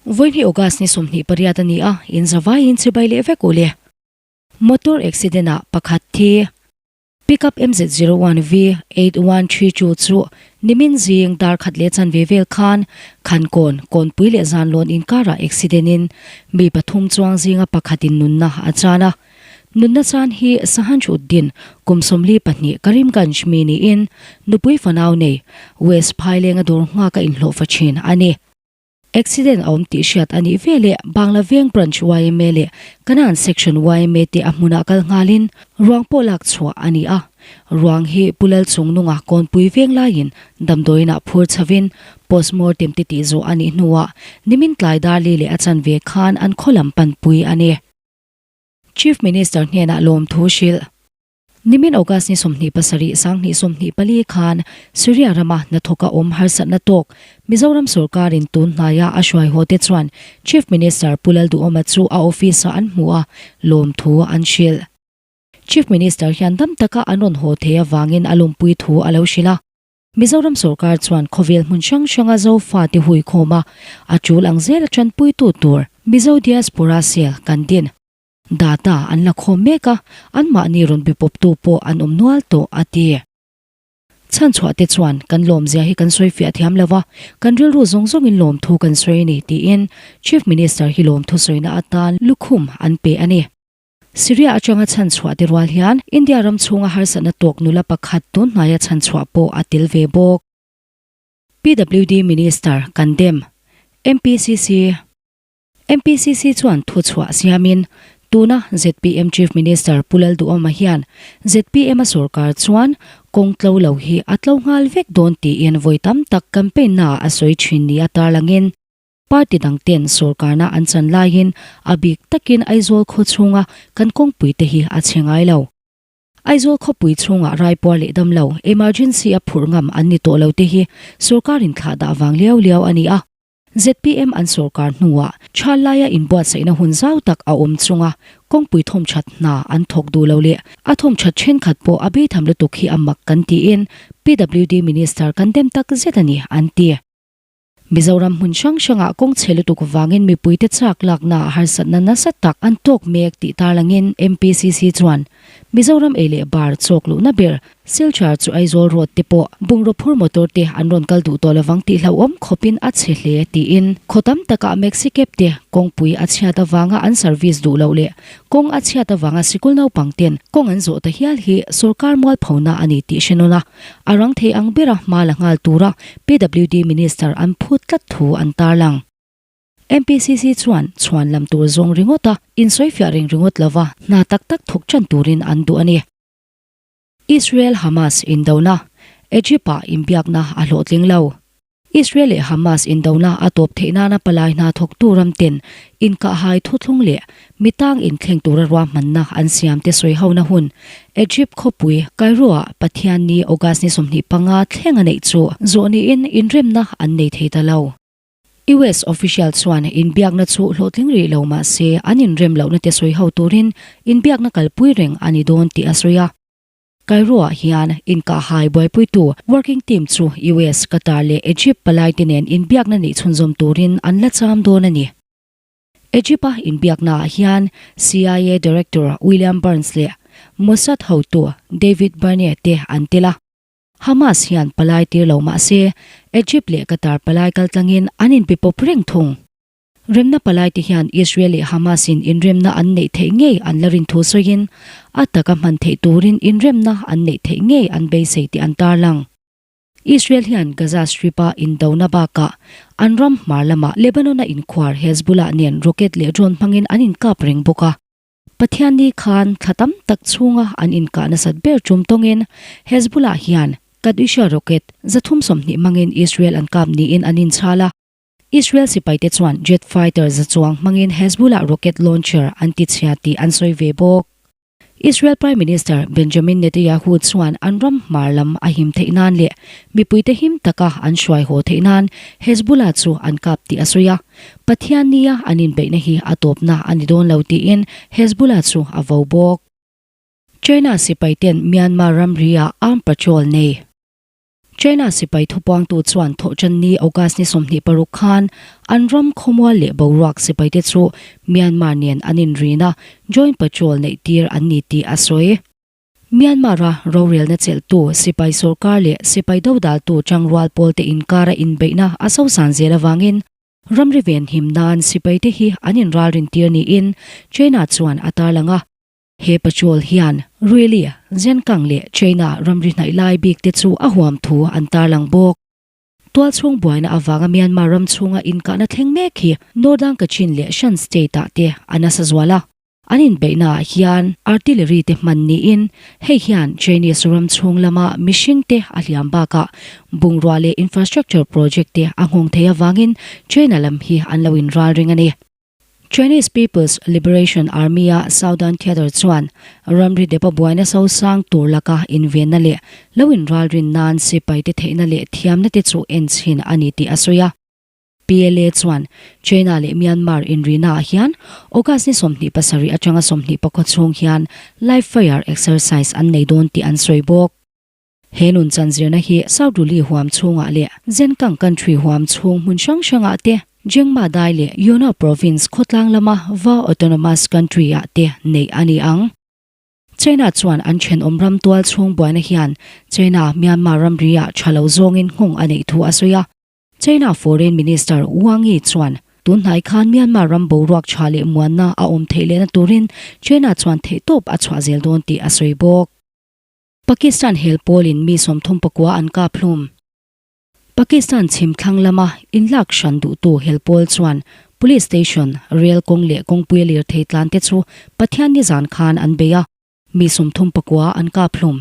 Vawiin hi August ni 28 a ni a, in zavaiin chibai leh vek u le. Motor accident ah pakhat thi. Pickup MZ 01 V 8132 chu nimin zing dar khat leh chanve vel khan Khankawn, Kawnpui leh Zanlawn inkarah accident in mi pathum chuang zinga pakhatin nunna a chan a. Nunna chan hi Sahanj Uddin kum 42 Karimganj mi niin nupui fanau nei West Phailenga dawr nghaka inhlawhfa thin a ni. Accident a awm tih hriat a nih veleh Bangla Veng Branch yma leh Kanan Section yma te a hmunah kal nghalin ruang pawh lak chhuah a ni a. Ruang hi Pu Lalchungnunga Kawnpui veng laiin damdawiinah phur chhovin postmortem te tih zawh a nih hnuah nimin tlai dar li leh a chanve khan an khaw lam panpui a ni. Chief Minister hnenah lawmthu hrilh. Nimin August ni 27, 2024 khan Syria rama hnathawka awm harsatna tawk Mizoram sorkarin tun hnaia a hruai haw te chuan Chief Minister Pu Lalduhawma chu a office-ah an hmu a, lawmthu an hrilh. Chief Minister hian dam taka an rawn haw thei avangin a lawmpui thu a lo hrilh a. Mizoram sorkar chuan khawvel hmun hrang hranga Zofa te huikhawm a, a tul ang zel a tanpuitu tur Mizo Diaspora Cell kan din. Data an la khawm mek a, anmahni rawn be pawptu pawh an awm nual tawh, a ti. Chhanchhuah te chuan kan lawmzia hi kan sawi fiah thiam lo va, kan rilru zawng zawngin lawmthu kan sawi a ni, tiin Chief Minister hi lawmthu sawina atan lukhum an pe a ni. Syria atanga chhanchhuah te rual hian India ram chhunga harsatna tawk nula pakhat tun hnaia chhanchhuah pawh a tel ve bawk. PWD Minister kan dem, MPCC. MPCC chuan thuchhuah siamin, tuna zpm Chief Minister Pu Lalduhawma hian zpm a sorkar chuan kawng tlo lo hi a tlo nghal vek dawn tiin vawi tam tak campaign naah a sawi thin nia tarlangin party dang ten sorkarna an chan laiin a bik takin Aizawl khaw chhunga kan kawngpui te hi a chhe ngai lo. Aizawl khawpui chhungah raipuar leh damlo emergency a phurh ngam an ni tawh lo te hi sorkarin thlah dah vang liau liau a ni a. Zpm an sorkar hnuah thal laia inbuatsaihna hun zau tak a awm chunga kawngpui thawmthat hna an thawk duh lo leh a thawmthat thenkhat pawh a beitham lutuk hi a mak kan tiin PWD Minister kan dem tak zet a ni an ti. Mizoram hmun hrang hrangah kawng chhe lutuk vangin mipuite chak laknaah harsatna nasa tak an tawk mek tih tarlangin MPCC chuan Mizoram ei leh bar chawk luhna ber Silchar chu Aizawl road te pawh bungraw phur motor te an rawn kal duh tawh lovang tih hlauhawm khawpin a chhe hle tiin khaw tam takah Maxi cab te kawngpui a chhiat avanga an service duh loh leh kawng a chhiat avanga sikul naupang ten kawng an zawh ta hial hi sorkar mualphona a ni tih hre nawn a, a rang thei ang bera hma la nghal tura PWD Minister an phut tlat thu an tarlang. MPCC chuan chhuan lam tur zawng ringawt a, insawifiah reng ringawt lova hna tak tak thawk tan turin an duh a ni. Israel-Hamas indona, Egypt-ah inbiakna a hlawhtling lo. Israel leh Hamas indona a tawp theih nana palai hna thawktu ramten inkahhai thuthlung leh mitang inthleng tura ruahmanna an siamte sawihona hun Egypt khawpui Cairo-ah Pathianni August ni 25 thleng a neih chu zawh niin inremna an nei thei ta lo. US official chuan inbiakna chu hlawhtling rih lo mah se an inrem lohna te sawi ho turin inbiakna kalpui reng a ni dawn tih a sawi a. Cairo-ah hian inkahhai buaipuitu working team chu US, Qatar leh Egypt palaite nen inbiakna neih chhunzawm turin an la cham dawn a ni. Egypt-a inbiaknaah hian CIA Director William Burns leh Mossad hotu David Barnea te an tel a. Hamas hian palai tir lo mah se, Egypt leh Qatar palai kaltlangin an inpe pawp reng thung. Remna palai te hian Israel leh Hamas in inremna an neih theih ngei an la rin thu sawiin, a taka hman theih turin inremna an neih theih ngei an beisei tih an tarlang. Israel hian Gaza Strip-a indona bakah an ram hmar lamah Lebanon-a inkhuar Hezbollah nen rocket leh drone hmangin an inkap reng bawk a. Pathianni khan thla tam tak chhunga an inkah nasat ber tum tawngin Hezbollah hian Katyusha rocket 320 hmangin Israel an kap niin an inchhal a. Israel sipaite chuan jet fighter za chuang hmangin Hezbollah rocket launcher an tichhia tih an sawi ve bawk. Israel Prime Minister Benjamin Netanyahu chuan an ram hmar lam a him theih nan leh mipuite him taka an hruai haw theih nan Hezbollah chu an kap tih a sawi a. Pathian nia an inbeihna hi a tawpna a ni dawn lo tiin Hezbollah chu a vo bawk. China sipaiten Myanmar ramri-ah armed patrol nei. China sipai thupuangtu chuan Thawhṭanni August ni 26 khan an ram khawmual leh boruak sipaite chu Myanmar nen an inrina joint patrol neihtir an ni tih a sawi. Myanmar-a rorelna chelhtu sipai sorkar leh sipai dodaltu ṭangrual pawlte inkara inbeihna a sosan zel avangin ramri venhim nan sipaite hi an inralrintir niin China chuan a tarlang a. He patrol hian Ruili, Zhenkang leh China ramri hnaih lai bik te chu a huam thu an tarlang bawk. Tualchhung buaina avanga Myanmar ram chhunga inkahna thleng mek hi Northern Kachin leh Shan State ah te a nasa zual a. An inbeihna ah hian artillery te hman niin hei hian Chinese ram chhung lama mihring te a hliam bakah bungrua leh infrastructure project te a nghawng thei avangin China lam hi an lo inralring a ni. Chinese People's Liberation Army-a Southern Theatre chuan ramri depa buaina sosang tur laka invenna leh lo inralrin nan sipaite theihna leh thiamna te chu en chhin a ni tih a sawi a. PLA chuan China leh Myanmar inrina ah hian August ni 27 atanga 24 chhung hian live fire exercise an nei dawn tih an sawi bawk. He nunchan zirna hi South Ruli huam chhungah leh Zhenkang Country huam chhung hmun hrang hrangah te, Zhengma Dai leh Yunnan Province khawtlang lama Va Autonomous Country ah te neih a ni ang. China chuan an thenawm ram tual chhung buaina hian China, Myanmar ramri ah tha lo zawngin nghawng a neih thu a sawi a. China Foreign Minister Wang Yi chuan tun hnai khan Myanmar ram boruak tha leh muanna a awm theih lehna turin China chuan theihtawp a chhuah zel dawn tih a sawi bawk. Pakistan hel pawlin mi 39 an kap hlum. Pakistan chhim thlang lama inlak hran duhtu hel pawl chuan Police Station, rel kawng leh kawngpui lirthei tlan te chu Pathian nizan khan an bei a, mi 39 an kap hlum.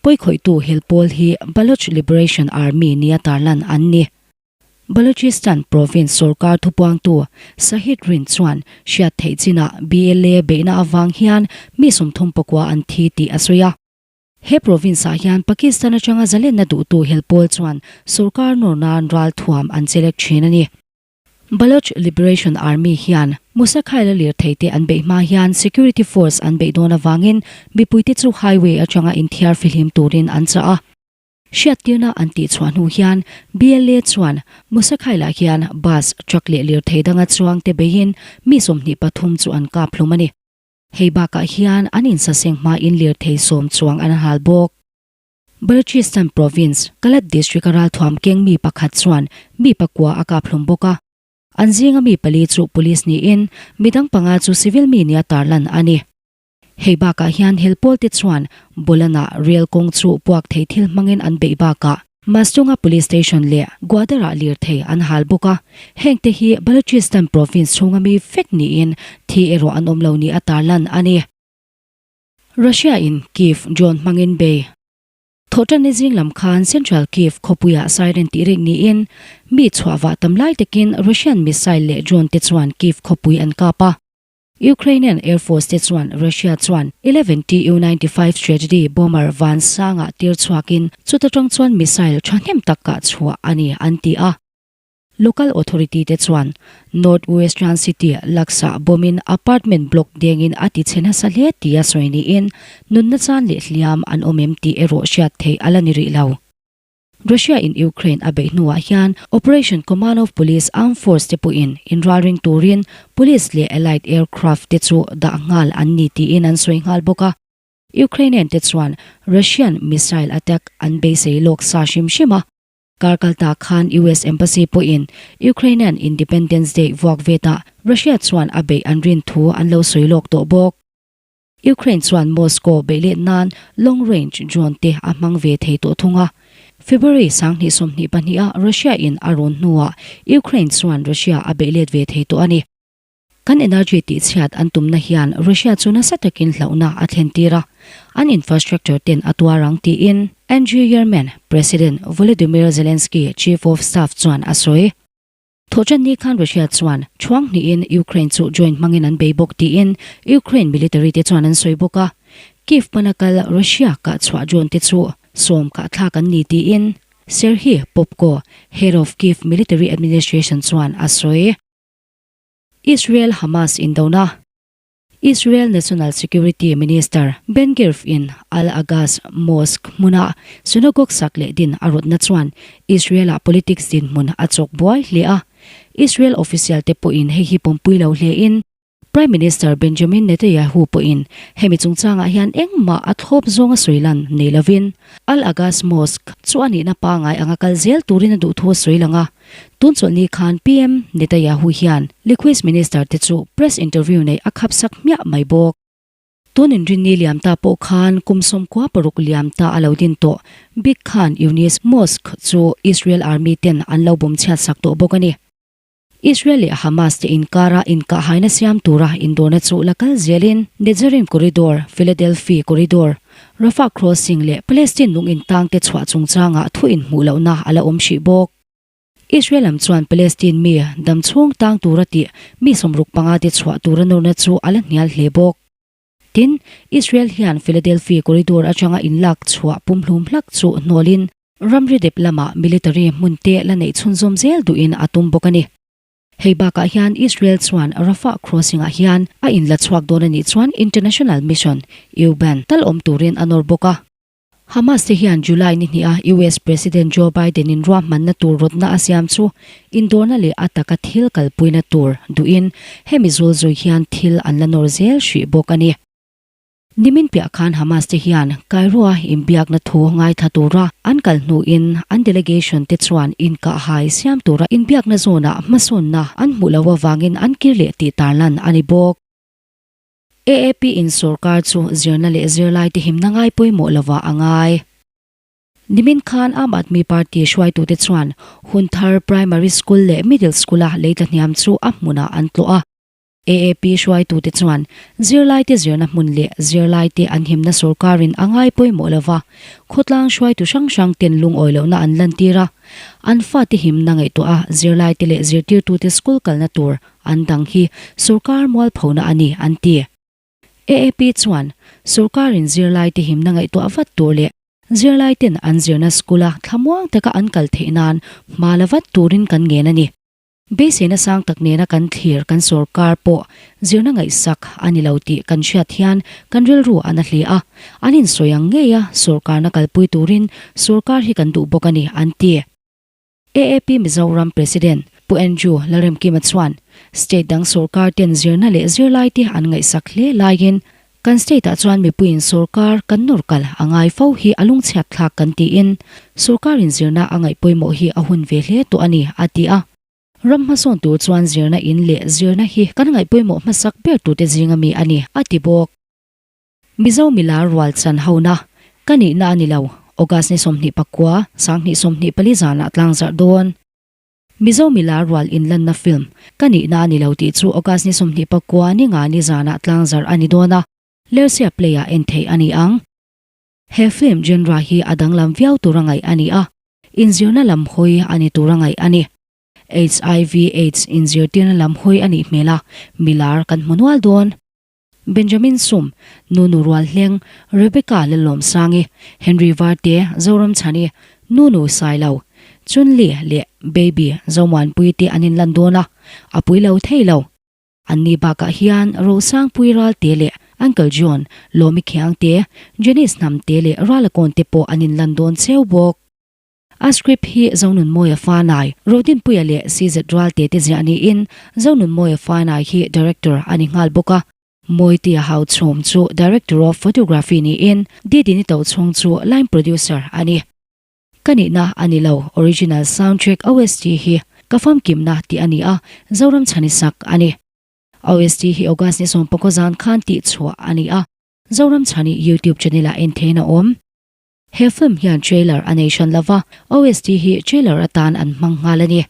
Pawikhawihtu hel pawl hi Baloch Liberation Army nia tarlan an ni. Balochistan Province sorkar thupuangtu Sahid Rind chuan hriat theih chinah BLA beihna avang hian mi 39 an thi tih a sawi a. He province-ah hian Pakistan atanga zalenna duhtu hel pawl chuan sorkar nawr nan ralthuam an chelek thin a ni. Baloch Liberation Army hian Musa Khaila lirthei te an beih hma hian security force an beih dawn avangin mipuite chu highway atanga inthiar fihlim turin an chah a. Hriattirna an tihchhuah hnu hian BLA chuan Musakhaila hian bus, truck leh lirthei danga chuangte beiin mi 23 chu an kap hlum a ni. Hei bakah hian an insaseng hmain lirthei sawm chuang an hal bawk. Balochistan province, Kalat district-a ralthuam keng mi pakhat chuan mi pakua a kap hlum bawk a. An zinga mi pali chu police niin midang panga chu civil mi nia tarlan a ni. Hei bakah hian hel pawlte chuan Bolana rel kawng chu puak thei thil hmangin an beih bakah Mastunga Police Station leh Gwadar-ah lirthei an hal bawk a, hengte hi Balochistan province chhunga mi vek niin thi erawh an awm lo ni a tarlan a ni. Russia-in Kyiv drone hmangin bei. Thawhṭanni zing lam khan Central Kyiv khawpuiah siren tih rik niin mi chhuah vah tam lai takin Russian missile leh drone te chuan Kyiv khawpui an kap a. Ukrainian Air Force te chuan Russia chuan 11 Tu-95 Tragedy bomber van sangah tir chhuakin chuta tang chuan missile thahnem tak kah chhuah a ni an ti a. Local authority te chuan North Western city Laksa bomb-in apartment block dengin a ti chhe nasa hle tia sawi niin nunna chan leh hliam an awm em tih erawh hriat theih a la ni rih lo. Russia in Ukraine a beih hnuah hian Operation Command of Police Armed Force te pawhin inralring turin Police leh Allied Aircraft te chu dah nghal an ni tiin an sawi nghal bawk a. Ukrainian te chuan Russian missile attack an beisei lawk sa hrim hrim a. Kar kalta khan US Embassy pawhin Ukrainian Independence Day vuak vetah Russia chuan a beih an rin thu an lo sawi lawk tawh bawk. Ukraine chuan Moscow beih let nan long range drone te a hmang ve thei tawh thung a. February 2022 a Russia in a rawn hnuah Ukraine chuan Russia a beih let ve thei tawh a ni. Kan energy tihchhiat an tumna hian Russia chu nasa takin hlauhna a thlen tir a, an infrastructure ten a tuar ang tiin Andriy Yermen, President Volodymyr Zelensky chief of staff chuan a sawi. Thawhṭanni khan Russia chuan chhuang hnihin Ukraine chu drone hmangin an bei bawk tiin Ukraine military te chuan an sawi bawk a. Kyiv hmana kal Russia kah chhuah drone te chu sawm kah thlak an ni tiin Serhiy Popko, head of Kyiv military administration chuan a sawi. Israel-Hamas indona. Israel National Security Minister Ben Gvir-in Al-Aqsa Mosque hmuna synagogue sak leh din a rawtna chuan Israel-ah politics dinhmun a chawk buai hle a. Israel official te pawhin hei hi pawmpui lo hlein Prime Minister Benjamin Netanyahu pawhin hemi chungchangah hian engmah a thlawp zawng a sawi lan nei lovin Al-Aqsa Mosque chu a nihna pangai anga kal zel turin a duh thu a sawi lang a. Tun chawlhni khan PM Netanyahu hian Liquis Minister te chu press interview neih a khapsak hmiah mai bawk. Tun inrinni liam ta pawh khan kum 16 liam ta a lo din tawh Big Khan Yunis Mosque chu Israel Army ten an lo bawm chhiatsak tawh bawk a ni. Israel leh Hamas te inkara inkahhaina siam tura indawrna chu la kal zelin Netzarim Corridor, Philadelphi Corridor, Rafah Crossing leh Palestine lung intangte chhuah chungchangah thu inhmuh lohna a la awm hrih bawk. Israel lam chuan Palestine mi dam chhung tang tura tih mi 65 te chhuah tura nawrna chu a la hnial hle bawk. Tin, Israel hian Philadelphi Corridor atanga inlak chhuah pumhlum hlak chu hnawlin Ramri dep lamah military hmun te la neih chhunzawm zel duhin a tum bawk a ni. Hei bakah hian Israel chuan Rafah crossing-ah hian a inla chhuak dawn a nih chuan international mission, EUBAN, tal awm turin a nawr bawk a. Hamas te hian July ni hniha US President Joe Biden-in ruahmanna tur rawtna a siam chu indawrna leh a taka thil kalpuina tur duhin hemi zulzui hian thil an la nawr zel hrih bawk a ni. Nimin piah khan Hamas te hian Cairo-a inbiakna thu ngaithla tura an kal hnuin an delegation te chuan inkahhai siam tura inbiakna zawnah hmasawnna an hmuh loh avangin an kir leh tih tarlan a ni bawk. AAP in sorkar chu zirna leh zirlaite himna ngai pawimawh lovah a ngai. Nimin khan Aam Aadmi Party hruaitute chuan Hunthar Primary School leh Middle School-a leitla hniam chu a hmunah an tlawh a. AAP hruaitute chuan zirlaite zirna hmun leh zirlaite an himna sorkarin a ngai pawimawh lova, khawtlang hruaitu hrang hrang ten lungawi lohna an lantir a, an fate himna ngaihtuah a zirlaite leh zirtirtute school kalna tur an dang hi sorkar mualphona a ni an ti. AAP chuan sorkarin zirlaite himna ngaihtuah vat tur leh zirlaiten an zirna school-a thlamuang taka an kal theih nan hma la vat turin kan ngen a ni. Beiseina sang tak nena kan thlir kan sorkar pawh zirna ngaihsak a ni lo tih kan hriat hian kan rilru a na hle a, an insawi ang ngei a sorkarna kalpui turin sorkar hi kan duh bawk a ni, an ti. AAP Mizoram President Pu Andrew Lalremkima chuan state dang sorkar ten zirna leh zirlaite an ngaihsak hle laiin kan state ah chuan mipuiin sorkar kan nawr kal a ngai fo hi a lungchhiat thlak kan tiin sorkarin zirna a ngaih pawimawh hi a hun ve hle tawh a ni, a ti a. Ram hmasawn tur chuan zirna in leh zirna hi kan ngaih pawimawh hmasak ber turte zinga mi a ni, a ti bawk. Mizo milar rual chan hona ka nihna a ni lo, August ni 29, 2024 zanah tlangzarh dawn. Mizo milar rual inlanna film ka nihna a ni lo tih chu August ni 29 ni nga ni zanah tlangzarh a ni dawn a, Lersia Play-ah en theih a ni ang. He film genre hi a danglam viau tura ngaih a ni a, inzirna lam hawi a ni tura ngaih a ni. HIV AIDS inzirtirna lam hawi a nih hmel a, milar kan hmu nual dawn. Benjamin Sum, Nunu Rualhleng, Rebecca Lalawmsangi, Henry Varte, Zoramchhani, Nunu Sailo, Chunli leh Baby Zomuanpui te an inlan dawn a, a pui lo thei lo. Anni bakah hian Rosangpui Ralte leh Uncle John, Lawmi Khiangte, Janice Hnamte leh Ralakawn te pawh an inlan dawn cheu bawk. A script hi Zonunmawia Fanai, Rodinpuia leh CZ Ralte te ziah niin Zonunmawia Fanai hi director a ni nghal bawk a. Mawitia Hauchhum chu director of photography niin Didini Tochhung chu line producer a ni. Ka nihna a ni lo, original soundtrack OST hi ka famkimna tih a ni a, Zoramchhani sak a ni. OST hi August ni 19 zan khan tihchhuah a ni a, Zoramchhani YouTube channel-ah en thein a awm. He film hian trailer a nei hran lova, OST hi trailer atan an hmang nghal a ni.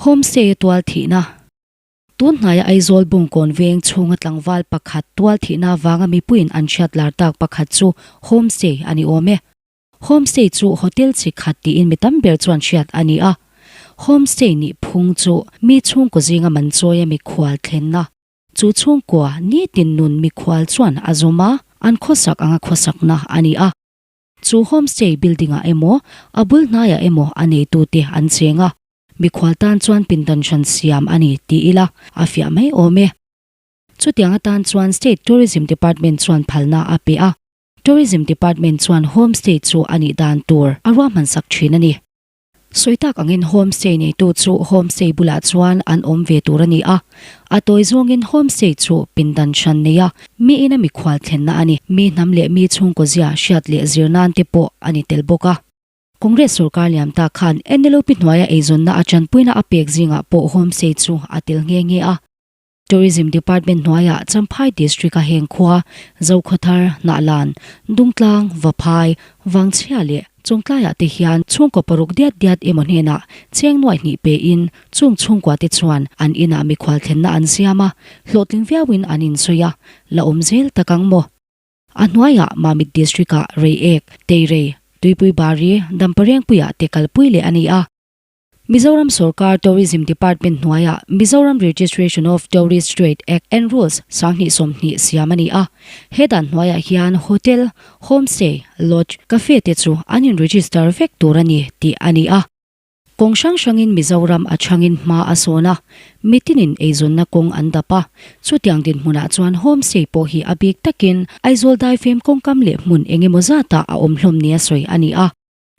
Homestay a tual thihna. Tun hnaia Aizawl Bungkawn veng chhunga tlangval pakhat tual thihna avanga mipuiin an hriat lar tak pakhat chu homestay a ni awm e. Homestay chu hotel chi khat tiin mi tam ber chuan hriat a ni a. Homestay nih phung chu mi chhungkaw zinga man chawia mikhual thlenna. Chu chhungkua nitin nun mikhual chuan a zawm a, an khawsak anga khawsakna a ni a. Chu homestay building-ah emaw, a bul hnaiah emaw a neitute an cheng a, mikhual tan chuan pindan hran siam a ni ti ila a fiah mai awm e. Chutiang atan chuan State Tourism Department chuan phalna a pe a. Tourism Department chuan homestay chu a nih dan tur a ruahmansak thin a ni. Sawi tak angin homestay neitu chu homestay bulah chuan an awm ve tur a ni a. A tawi zawngin homestay chu pindan hran nei a, mi ina mikhual thlenna a ni. Mi hnam leh mi chhungkaw zia hriat leh zir nan te pawh a ni tel bawk a. Congress sorkar liam ta khan NLUP hnuaia eizawnna a tanpuina a pek zingah pawh homestay chu a tel nghe nghe a. Tourism Department hnuaiah Champhai District-a heng khua, Zokhawthar, Hnahlan, Dungtlang, Vaphai, Vangchhia leh Chawngtlaiah te hian chhungkaw paruk diat diat emaw hnenah cheng nuaih hnih pein chung chhungkua te chuan an inah mikhual thlenna an siam a, hlawhtling viauin an insawi a, la awm zel tak ang maw? A hnuaiah Mamit District-ah Reiek, Teirei, Tuipui Bari, Damparengpuiah te kalpui leh a ni a. Mizoram Sorkar Tourism Department hnuaiah Mizoram Registration of Tourist Trade Act and Rules 2020 siam a ni a. He dan hnuaiah hian hotel, homestay, lodge, cafe te chu an in register vek tur a ni tih a ni a. Kawng hrang hrangin Mizoram a chhangin hma a sawn a, mitinin eizawnna kawng an dap a. Chutiang dinhmunah chuan homestay pawh hi a bik takin Aizawl daifem kawngkam leh hmun engemaw zatah a awm hlawm nia sawi a ni a.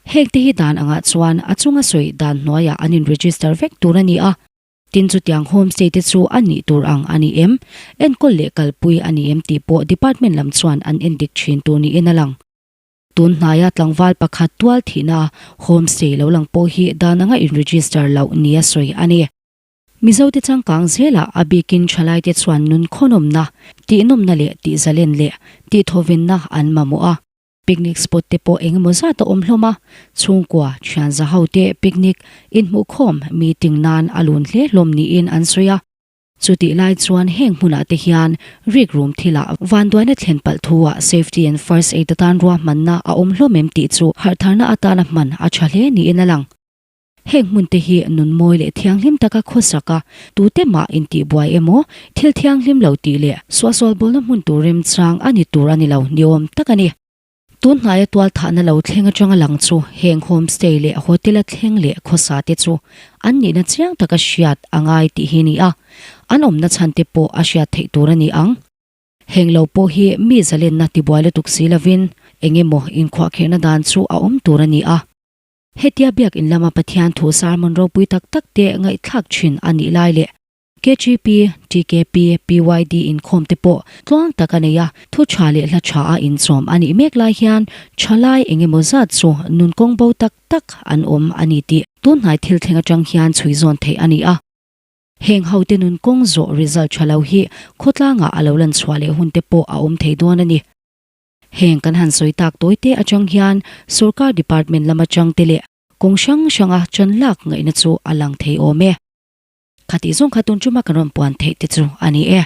Heng te hi dan angah chuan a chunga sawi dan hnuaiah an in register vek tur a ni a, tin chutiang homestay te chu a nih tur ang a ni em, enkawl leh kalpui a ni em tih pawh department lam chuan an endik thin tur niin a lang. Tun hnaia tlangval pakhat tual thihna homestay lo lang pawh hi dan anga in register loh nia sawi a ni. Mizote changkang zelah a bikin thalaite chuan nun khawnawmna, tihnawmna leh tihzalen leh tihthawvenna an mamawh a. Picnic spot te pawh eng emaw zat a awm hlawm a, chhungkua, thian za ho te picnic, inhmuhkhawm, meeting nan a lun hle hlawm niin an sawi a. Chutih lai chuan heng hmunah te hian rik rum thilah vanduaina thlen palh thuah safety and first aid atan ruahmanna a awm hlawm em tih chu harhtharna atana hman a tha hle niin a lang. Heng hmun te hi nun mawi leh thianghlim taka khawsak a, tute mah intihbuai emaw, thil thianghlim lo tih leh suahsual bawlna hmun tur remchang a ni tur a ni lo ni awm tak a ni. Tun hnaia tualthahna lo thleng atanga lang chu heng homestay leh hotel-a thleng leh khawsa te chu an nihna chiang taka hriat a ngai tih hi ni a, an awmna chhan te pawh a hriat theih tur a ni ang. Heng lo pawh hi mi zalenna tibuai lutuk si lovin eng emaw inkhuahkhirhna dan chu a awm tur a ni a. Hetia biakinn lama Pathian thu sermon ropui tak tak te ngaihthlak thin a nih lai leh KGP, TKP, PYD inkhawm te pawh tluang tak a nei a, thu tha leh hla tha a inchawm a nih mek lai hian thalai eng emaw zat chu nun kawng bo tak tak an awm a ni tih tunhnai thil thleng atang hian chhui zawn theih a ni a. Heng hote nun kawng zawh result tha lo hi khawtlangah a lo lan chhuah leh hun te pawh a awm thei dawn a ni. Heng kan han sawi tak tawi te atang hian sorkar department lam atang te leh kawng hrang hranga chan lak ngaihna chu a lang thei awm e. Khatih zawng kha tun tuma kan rawn puan theih te chu a ni e.